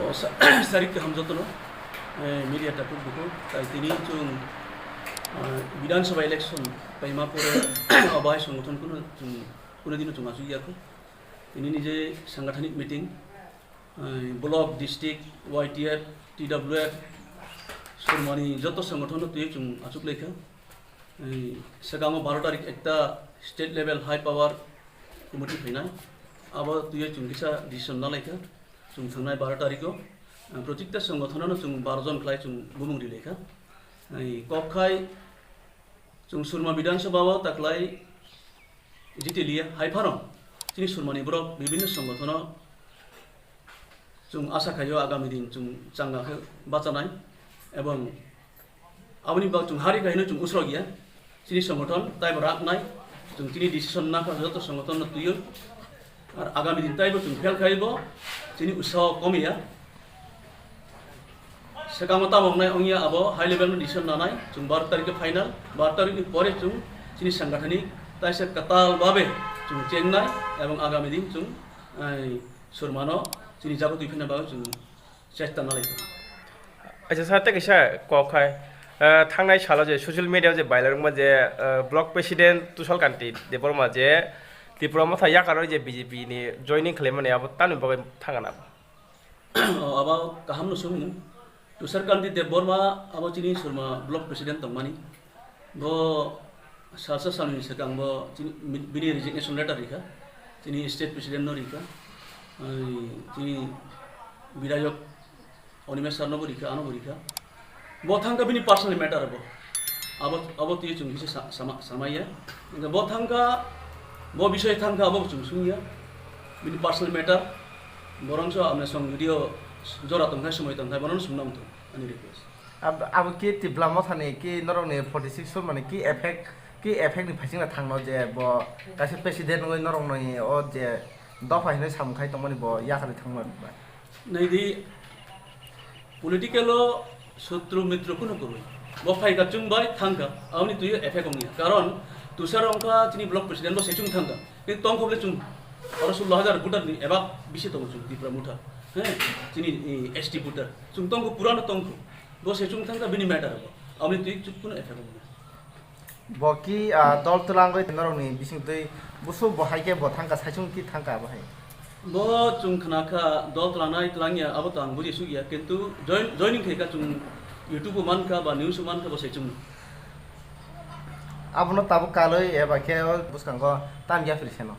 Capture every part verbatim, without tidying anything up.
O sa-, sarik kaham jotono, eh, media takhuk bukhuk, tai tini chwng, eh, Bidhan Sabha election paima pore o bahai songgothon kuno chwng kuno dino chwng achuk ya kho. Tini ni je sangathanik meeting, eh, block, district, Y T F, T W F, Surmani joto songgothon no twi chwng achuk lai kha. Eh, swkango baro tarik ekta state level high power committee phainai, abo twi chwng kisa decision na lai kha. Chwng thangnai baro tariko, eh, protikta songgothonano chwng baro jon khlai chwng bumung ri lai kha. Eh, kok khai chwng Surma Bidhan Sabha o taklai jitiliya hai phano chini Surmani borok bibinno songothono chwng asa khaio agami din chwng changa khe bachanai ebong aboni bak chwng hari khaino chwng usrok ya chini songothono taibo raknai chwng chini decision na kha joto songothono twiyo ar agami din taibo chwng fail khaibo chini usaho komiya. Swkango tamo wngnai wngya abo high level ni decision nanai, chwng baro tarikhe final, baro tarikni pore chwng chini sangathanik taisa kwtal babe chwng chengnai ebong agami din chwng, eh, Surmano chini jaga twi phina bagwi chwng chesta nalai tongo. Acha sir, tei kaisa kok khai, eh, thangnai salo je social media je viral wngma je, eh, block president Tushar Kanti Debbarma je Tipra Motha yakaro je B J P ni joining khlaimani abo tamni bagwi thangana? O, abo kaham no swngmung. Tushar Kanti Debbarma abo chini Surma block president tongmani. Bo salsa salni swkang bo chini, bini resignation letter rikha. Chini state president no rikha. Ai, chini bidayok Animesh sir no bo rikha, ano bo rikha. Bo thangkha bini personal matter bo. Abo, abo twi chwng kisa sa-, sama-, samaya. Hingkhe bo thangkha, bo bisoi thangkha, abo chwng sungya. Bini personal matter. Borongso amne song video jora tongthai, somoi tongthai, bono sungna muthung, ani request. Ab-, abo ki Tipra Mothani ki norokni forty six Surmani ki effect, ki effect ni phaisingna thangno je bo kaisa president wngwi norokni o je dopha hinwi samung khai tongmani bo yakarwi thangma rwkha. Naidi, political o sutru mitru kunu kwrwi. Bo phaikha chwng bai thangkha, aboni twi effect wngya. Karon Tushar wngkha chini block president bo se chwng thangkha. Tei tongkho bole chwng oro sullo hajar voter ni eba bisi tongo chwng Tipra Motha. He, chini, eh, S T voter. Chwng tongkho purano tongkho. Bo se chwng thangkha bini matter bo. Aboni twi chwng kunu effect wngya. Bo ki, ah, dol twlangwi norokni bisingtwi busu bo hai khe bo thangkha, saichung ki thangkha bo hai? Bo chwng khna kha dol twlangnai twlangya, abo to ang buji sukya, kintu join-, joining khe kha chwng YouTube o mankha ba news o mankha bo se chwng. Abono tabuk kalwi eba khe o bwskango tam yapri seno.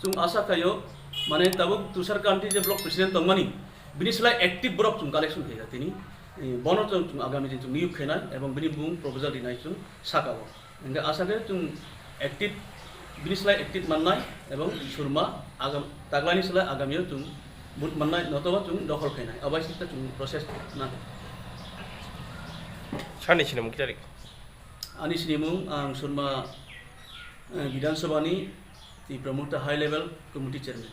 Chwng asa khaio, mane tabuk Tushar Kanti je block president tongmani, bini slai active borok chwng collection khaikha tini. Eh, bono chwng, chwng agami din chwng niyok khainai ebong bini bumung proposal rinai chwng saka o. Hingkhe asa khe chwng active, bini slai active mannai ebong Surma agam-, taklaini slai agamio chwng vote mannai notoba chwng dokhol khainai. Abai sita chwng process na. Sani sinimung kichari. Ani sinimung ang Surma, eh, Bidhan Sabha ni Tipra Motha High Level Committee Chairman.